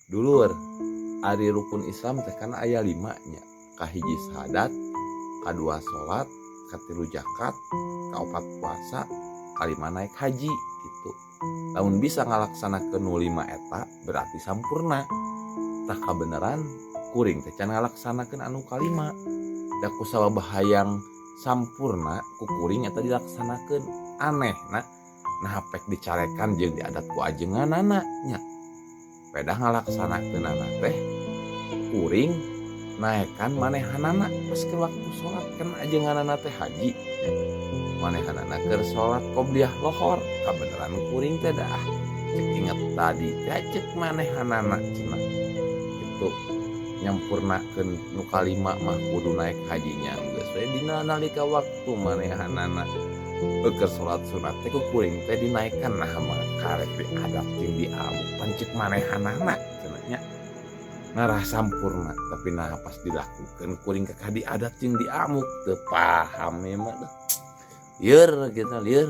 Dulur, ari rukun Islam teh kan aya lima nya. Kahiji syahadat, kadua salat, katilu zakat, kaopat puasa, kalima naik haji gitu. Lamun bisa ngalaksanakeun nu lima eta berarti sampurna. Tah, kabeneran kuring teh can ngalaksanakeun anu kalima. Da kusabab hayang sampurna ku kuring eta dilaksanakeun. Aneh nah, nah pek dicarekan jeung diadat ku ajenganana nya. Pedah ngalaksanakeunana teh kuring naekan manehanana pas ke waktu salat, kan ajenganana teh haji nya. Manehanana keur salat qobliyah lohor, kabeneran kuring teh dah cek inget tadi teh cek manehanana cenah gitu, nyampurnakeun nu kalima mah kudu naik hajinya. Geus we dina nalika waktu manehanana keur salat sunat teh ku kuring teh dinaekan. Nah mah karek diadat jeung diamuk, pan cek manehanana cenah nya ngarah sampurna, tapi nah pas dilakukeun kuring kakah diadat jeung diamuk. Teu paham mah dah, lieur gitu, lieur.